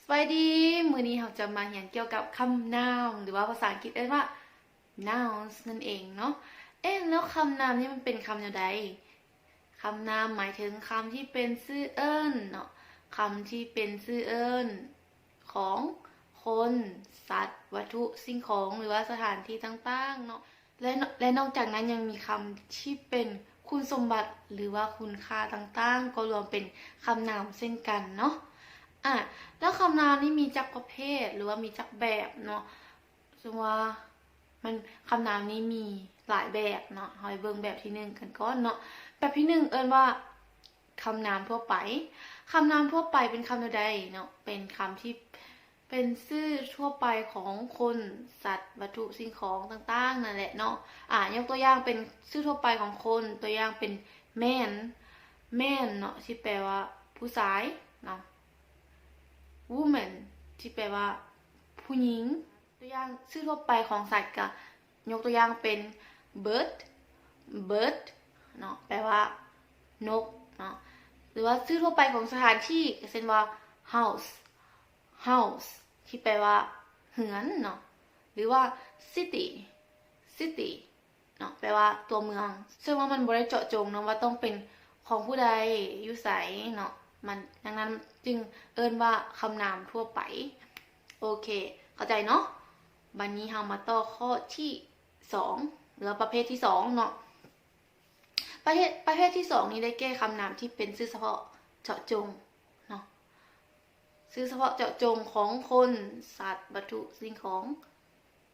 ສະບາຍດີ, ມື້ນີ້ເຮົາຈະມາຮຽນກ່ຽວກັບຄຳນາມ ຫຼືວ່າພາສາອັງກິດເອີ້ນວ່າ nouns ນັ້ນເອງເນາະ. ເອະ ແລ້ວຄຳນາມນີ້ມັນເປັນຄຳແນວໃດ? ຄຳນາມໝາຍເຖິງຄຳທີ່ເປັນຊື່ເອີ້ນເນາະ, ຄຳທີ່ເປັນຊື່ເອີ້ນຂອງຄົນ, ສັດ, ວັດຖຸ, ສິ່ງຂອງ ຫຼືວ່າສະຖານທີ່ຕ່າງໆເນາະ. ແລະ ແລະ ນອກຈາກນັ້ນຍັງມີຄຳທີ່ເປັນຄຸນສົມບັດ ຫຼືວ່າຄຸນຄ່າຕ່າງໆ ກໍລວມເປັນຄຳນາມເຊັ່ນກັນເນາະ. ອາ ແລ້ວຄຳນາມນີ້ມີຈັກປະເພດ ຫຼືວ່າມີຈັກແບບເນາະ? ສົມມຸດວ່າມັນ ຄຳນາມນີ້ມີຫຼາຍແບບເນາະ, ເຮົາໄປເບິ່ງແບບທີໜຶ່ງກັນກ່ອນເນາະ. ແບບທີໜຶ່ງເອີ້ນວ່າ ຄຳນາມທົ່ວໄປ. ຄຳນາມທົ່ວໄປເປັນຄຳແນວໃດເນາະ? ເປັນຄຳທີ່ເປັນຊື່ທົ່ວໄປຂອງຄົນ, ສັດ, ວັດຖຸ, ສິ່ງຂອງຕ່າງໆນັ້ນແຫຼະເນາະ. ອາ ຍົກຕົວຢ່າງເປັນຊື່ທົ່ວໄປຂອງຄົນ, ຕົວຢ່າງເປັນ man, man ເນາະ ທີ່ແປວ່າຜູ້ຊາຍເນາະ, woman ທີ່ແປວ່າຜູ້ຍິງ. ຕົວຢ່າງຊື່ທົ່ວໄປຂອງສັດກະ ຍົກຕົວຢ່າງເປັນ bird, bird ເນາະ ແປວ່ານົກເນາະ. ຫຼືວ່າຊື່ທົ່ວໄປຂອງສະຖານທີ່ ກໍເຊັ່ນວ່າ house, house ທີ່ແປວ່າເຮືອນເນາະ ຫຼືວ່າ city, city ເນາະ ແປວ່າຕົວເມືອງ. ເຊິ່ງວ່າມັນບໍ່ໄດ້ເຈາະຈົງເນາະວ່າຕ້ອງເປັນຂອງຜູ້ໃດ ຢູ່ໃສເນາະ, ມັນ ດັ່ງນັ້ນຈຶ່ງເອີ້ນວ່າຄຳນາມທົ່ວໄປ. ໂອເຄ ເຂົ້າໃຈເນາະ. ບັດນີ້ເຮົາມາຕໍ່ຂໍ້ທີສອງ ຫຼືວ່າປະເພດທີສອງເນາະ. ປະເພດ ປະເພດທີສອງນີ້ໄດ້ແກ່ຄຳນາມທີ່ເປັນຊື່ສະເພາະເຈາະຈົງເນາະ, ຊື່ສະເພາະເຈາະຈົງຂອງຄົນ, ສັດ, ວັດຖຸ, ສິ່ງຂອງ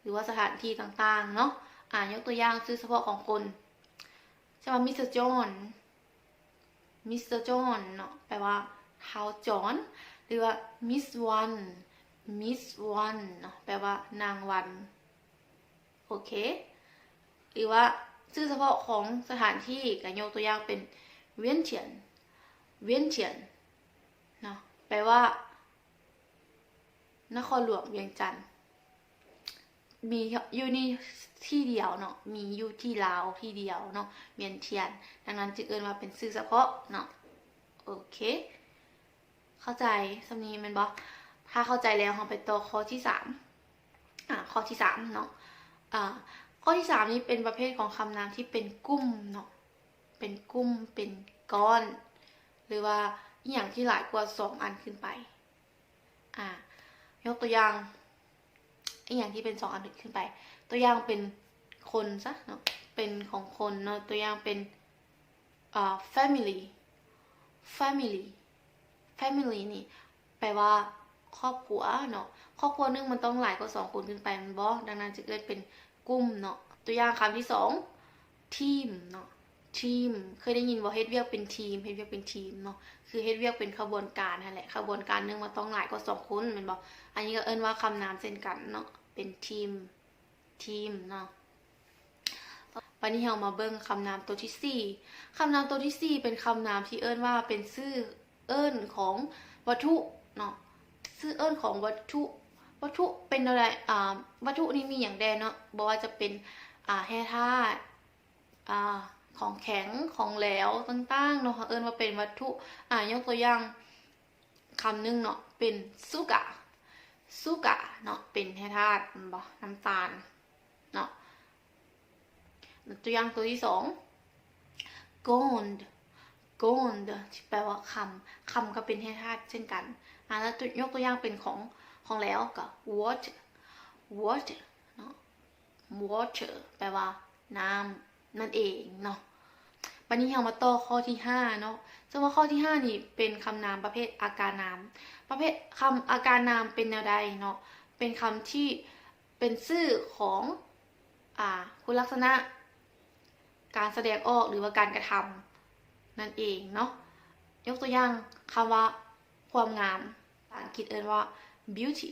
ຫຼືວ່າສະຖານທີ່ຕ່າງໆເນາະ. ອາ ຍົກຕົວຢ່າງຊື່ສະເພາະຂອງຄົນ ເຊັ່ນວ່າ Mister John, Mister John ເນາະ ແປວ່າທ້າວຈອນ ຫຼືວ່າ Miss Wan, Miss Wan ເນາະ ແປວ່ານາງວັນ. ໂອເຄ ຫຼືວ່າຊື່ສະເພາະຂອງສະຖານທີ່ ກໍຍົກຕົວຢ່າງເປັນ Vientiane, Vientiane ເນາະ ແປວ່ານະຄອນຫຼວງວຽງຈັນ. ມີຢູ່ໃນທີ່ດຽວເນາະ, ມີຢູ່ທີ່ລາວທີ່ດຽວເນາະ ວຽນທຽນ, ດັ່ງນັ້ນຈຶ່ງເອີ້ນວ່າເປັນຊື່ສະເພາະເນາະ. ໂອເຄ ເຂົ້າໃຈສ່ຳນີ້ແມ່ນບໍ່? ຖ້າເຂົ້າໃຈແລ້ວ ເຮົາໄປຕໍ່ຂໍ້ທີສາມ. ອາ ຂໍ້ທີສາມເນາະ. ອາ ຂໍ້ທີສາມນີ້ເປັນປະເພດຂອງຄຳນາມທີ່ເປັນກຸ່ມເນາະ, ເປັນກຸ່ມ ເປັນກ້ອນ ຫຼືວ່າອີ່ຫຍັງທີ່ຫຼາຍກວ່າສອງອັນຂຶ້ນໄປ. ອາ ຍົກຕົວຢ່າງ ອີ່ຫຍັງທີ່ເປັນສອງອັນຂຶ້ນໄປ, ຕົວຢ່າງເປັນຄົນຊະເນາະ, ເປັນຂອງຄົນເນາະ, ຕົວຢ່າງເປັນ ອາ family, family, family ນີ້ແປວ່າຄອບຄົວເນາະ. ຄອບຄົວໜຶ່ງມັນຕ້ອງຫຼາຍກວ່າສອງຄົນຂຶ້ນໄປແມ່ນບໍ່? ດັ່ງນັ້ນຈຶ່ງເອີ້ນເປັນກຸ່ມເນາະ. ຕົວຢ່າງຄຳທີສອງ team ເນາະ, team ເຄີຍໄດ້ຍິນບໍ່? ເຮັດວຽກເປັນທີມ, ເຮັດວຽກເປັນທີມເນາະ, ຄືເຮັດວຽກເປັນຂະບວນການຫັ້ນແຫຼະ. ຂະບວນການໜຶ່ງມັນຕ້ອງຫຼາຍກວ່າສອງຄົນແມ່ນບໍ່? ອັນນີ້ກໍເອີ້ນວ່າຄຳນາມເຊັ່ນກັນເນາະ, ເປັນທີມ ທີມເນາະ. ບັດນີ້ເຮົາມາເບິ່ງຄຳນາມໂຕທີສີ່. ຄຳນາມໂຕທີສີ່ເປັນຄຳນາມທີ່ເອີ້ນວ່າເປັນຊື່ເອີ້ນຂອງວັດຖຸເນາະ, ຊື່ເອີ້ນຂອງວັດຖຸ. ວັດຖຸເປັນແນວໃດ? ອາ ວັດຖຸນີ້ມີຫຍັງແດ່ເນາະ? ບໍ່ວ່າຈະເປັນ ອາ ແຮ່ທາດ, ອາ ຂອງແຂງ, ຂອງແຫຼວຕ່າງໆເນາະ, ເຮົາເອີ້ນວ່າເປັນວັດຖຸ. ອາ ຍົກຕົວຢ່າງ ຄຳໜຶ່ງເນາະ ເປັນ sugar, sugar ເນາະ ເປັນແຮ່ທາດແມ່ນບໍ່? ນ້ຳຕານເນາະ. ຕົວຢ່າງຕົວທີສອງ gold, gold ທີ່ແປວ່າຄຳ, ຄຳກໍເປັນແຮ່ທາດເຊັ່ນກັນ. ອາ ແລ້ວຕົວ ຍົກຕົວຢ່າງເປັນຂອງ, ຂອງແຫຼວກໍ water, water ເນາະ, water ແປວ່ານ້ຳ ນັ້ນເອງເນາະ. ບັດນີ້ເຮົາມາຕໍ່ຂໍ້ທີຫ້າເນາະ, ເຊິ່ງວ່າຂໍ້ທີຫ້ານີ້ເປັນຄຳນາມປະເພດອາການນາມ. ປະເພດຄຳອາການນາມເປັນແນວໃດເນາະ? ເປັນຄຳທີ່ເປັນຊື່ຂອງ ອາ ຄຸນລັກສະນະ, ການສະແດງອອກ ຫຼືວ່າການກະທຳນັ້ນເອງເນາະ. ຍົກຕົວຢ່າງຄຳວ່າຄວາມງາມ, ພາສາອັງກິດເອີ້ນວ່າ beauty,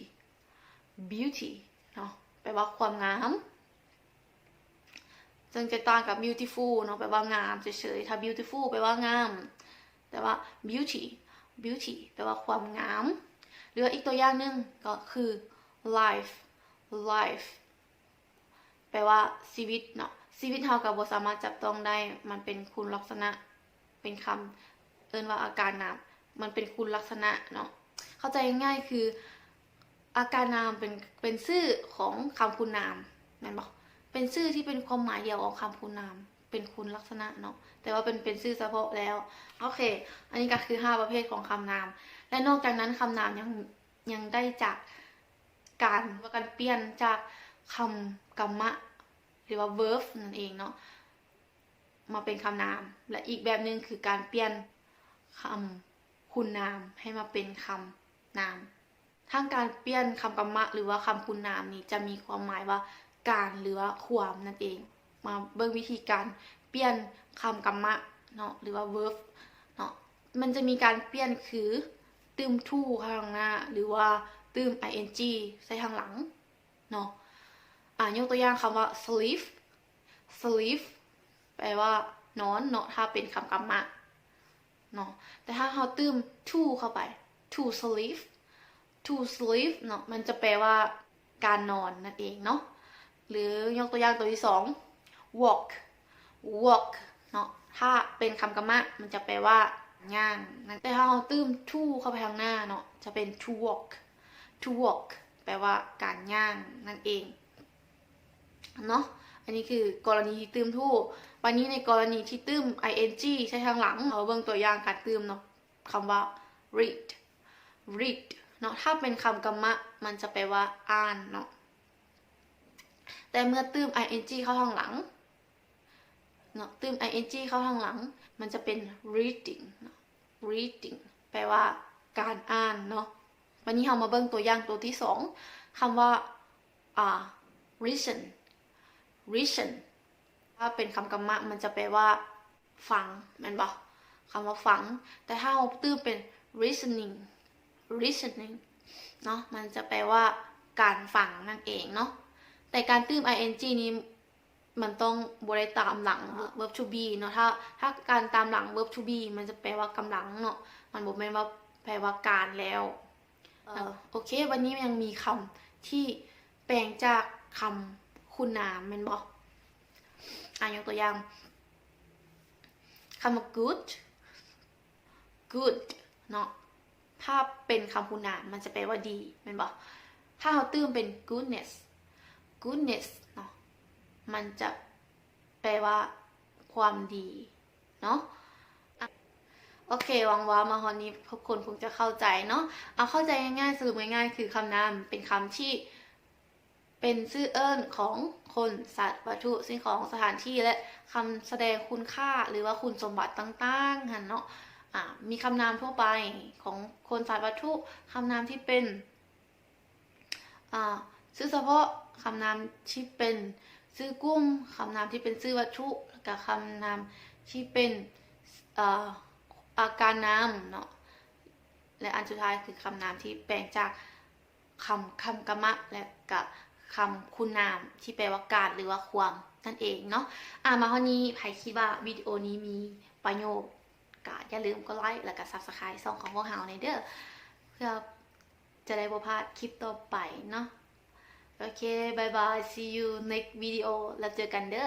beauty ເນາະ ແປວ່າຄວາມງາມ. ເຊິ່ງຈະຕ່າງກັບ beautiful ເນາະ ແປວ່າງາມເສີຍໆ. ຖ້າ beautiful ແປວ່າງາມ, ແຕ່ວ່າ beauty, beauty ແປວ່າຄວາມງາມ. ຫຼືວ່າອີກຕົວຢ່າງໜຶ່ງກໍຄື life, life ແປວ່າຊີວິດເນາະ. ຊີວິດເຮົາກໍບໍ່ສາມາດຈັບຕ້ອງໄດ້, ມັນເປັນຄຸນລັກສະນະ, ເປັນຄຳເອີ້ນວ່າອາການນາມ, ມັນເປັນຄຸນລັກສະນະເນາະ. ເຂົ້າໃຈງ່າຍໆຄື ອາການນາມເປັນ ເປັນຊື່ຂອງຄຳຄຸນນາມ ແມ່ນບໍ່? ເປັນຊື່ທີ່ເປັນຄວາມໝາຍດຽວຂອງຄຳຄຸນນາມ ເປັນຄຸນລັກສະນະເນາະ ແຕ່ວ່າເປັນ ເປັນຊື່ສະເພາະແລ້ວ. ໂອເຄ ອັນນີ້ກໍຄືຫ້າປະເພດຂອງຄຳນາມ ແລະ ນອກຈາກນັ້ນຄຳນາມຍັງ ຍັງໄດ້ຈາກການ ວ່າການປ່ຽນຈາກຄຳກຳມະ ຫຼືວ່າ verb ນັ້ນເອງເນາະ ມາເປັນຄຳນາມ ແລະ ອີກແບບໜຶ່ງຄືການປ່ຽນຄຳຄຸນນາມໃຫ້ມາເປັນຄຳນາມ. ທາງການປ່ຽນຄຳກຳມະ ຫຼືວ່າຄຳຄຸນນາມນີ້ ຈະມີຄວາມໝາຍວ່າການ ຫຼືວ່າຄວາມນັ້ນເອງ. ມາເບິ່ງວິທີການປ່ຽນຄຳກຳມະເນາະ ຫຼືວ່າ verb ເນາະ ມັນຈະມີການປ່ຽນຄື ຕື່ມ to ຂ້າງໜ້າ ຫຼືວ່າຕື່ມ ing ໃສ່ຂ້າງຫຼັງເນາະ. ອາ ຍົກຕົວຢ່າງຄຳວ່າ sleep. Sleep ແປວ່ານອນເນາະ ຖ້າເປັນຄຳກຳມະເນາະ ແຕ່ຖ້າເຮົາຕື່ມ to ເຂົ້າໄປ to sleep, to sleep ເນາະ ມັນຈະແປວ່າການນອນນັ້ນເອງເນາະ. ຫຼືຍົກຕົວຢ່າງຕົວທີສອງ walk, walk ເນາະ ຖ້າເປັນຄຳກຳມະ ມັນຈະແປວ່າຍ່າງນັ້ນ ແຕ່ຖ້າເຮົາຕື່ມ to ເຂົ້າໄປທາງໜ້າເນາະ ຈະເປັນ to walk, to walk ແປວ່າການຍ່າງນັ້ນເອງເນາະ. ອັນນີ້ຄືກໍລະນີທີ່ຕື່ມ to. ບາດນີ້ໃນກໍລະນີທີ່ຕື່ມ ing ໃສ່ທາງຫຼັງ ເຮົາເບິ່ງຕົວຢ່າງການຕື່ມເນາະ ຄຳວ່າ read, read ເນາະ ຖ້າເປັນຄຳກຳມະ ມັນຈະແປວ່າອ່ານເນາະ ແຕ່ເມື່ອຕື່ມ ing ເຂົ້າທາງຫຼັງເນາະ ຕື່ມ ing ເຂົ້າທາງຫຼັງ ມັນຈະເປັນ reading ເນາະ reading ແປວ່າການອ່ານເນາະ. ບາດນີ້ເຮົາມາເບິ່ງຕົວຢ່າງຕົວທີສອງ ຄຳວ່າ ອາ listen, listen ຖ້າເປັນຄຳກຳມະ ມັນຈະແປວ່າຟັງ ແມ່ນບໍ່? ຄຳວ່າຟັງ. ແຕ່ຖ້າເຮົາຕື່ມເປັນ listening, listening ເນາະ ມັນຈະແປວ່າການຟັງນັ້ນເອງເນາະ. ແຕ່ການຕື່ມ ing ນີ້ ມັນຕ້ອງບໍ່ໄດ້ຕາມຫຼັງ verb to be ເນາະ ຖ້າ ຖ້າການຕາມຫຼັງ verb to be ມັນຈະແປວ່າກຳລັງເນາະ ມັນບໍ່ແມ່ນວ່າແປວ່າການແລ້ວ. ເອີ ໂອເຄ ບາດນີ້ຍັງມີຄຳທີ່ແປງຈາກຄຳຄຸນນາມແມ່ນບໍ່? ອາ ຍົກຕົວຢ່າງ ຄຳວ່າ good, good ເນາະ ຖ້າເປັນຄຳຄຸນນາມ ມັນຈະແປວ່າດີແມ່ນບໍ່? ຖ້າເຮົາຕື່ມເປັນ goodness, goodness ເນາະ ມັນຈະແປວ່າຄວາມດີເນາະ. ໂອເຄ ຫວັງວ່າມາຮອດນີ້ທຸກຄົນຄົງຈະເຂົ້າໃຈເນາະ. ເອົາເຂົ້າໃຈງ່າຍໆ ສະຫຼຸບງ່າຍໆ ຄືຄຳນາມເປັນຄຳທີ່ ເປັນຊື່ເອີ້ນຂອງຄົນ, ສັດ, ວັດຖຸ, ສິ່ງຂອງ, ສະຖານທີ່ ແລະ ຄຳສະແດງຄຸນຄ່າ ຫຼືວ່າຄຸນສົມບັດຕ່າງໆ ຫັ້ນເນາະ. ອາ ມີຄຳນາມທົ່ວໄປຂອງຄົນ, ສັດ, ວັດຖຸ, ຄຳນາມທີ່ເປັນ ອາ ຊື່ສະເພາະ, ຄຳນາມທີ່ເປັນຊື່ກຸ່ມ, ຄຳນາມທີ່ເປັນຊື່ວັດຖຸ ແລະ ກະຄຳນາມທີ່ເປັນ ອາ ອາການນາມເນາະ ແລະ ອັນສຸດທ້າຍຄືຄຳນາມທີ່ແປງຈາກ ຄຳ ຄຳກຳມະ ແລະ ກະຄຳຄຸນນາມທີ່ແປວ່າການ ຫຼືວ່າຄວາມນັ້ນເອງເນາະ. ອາ ມາຮອດນີ້ ໃຜຄິດວ່າວິດີໂອນີ້ມີປະໂຫຍດ ກະຢ່າລືມກົດໄລ ແລະ ກະ Subscribe ຊ່ອງຂອງພວກເຮົາແດ່ເດີ ເພື່ອຈະໄດ້ບໍ່ພາດຄລິບຕໍ່ໄປເນາະ. ໂອເຄ ບາຍບາຍ see you next video ແລ້ວເຈີກັນເດີ.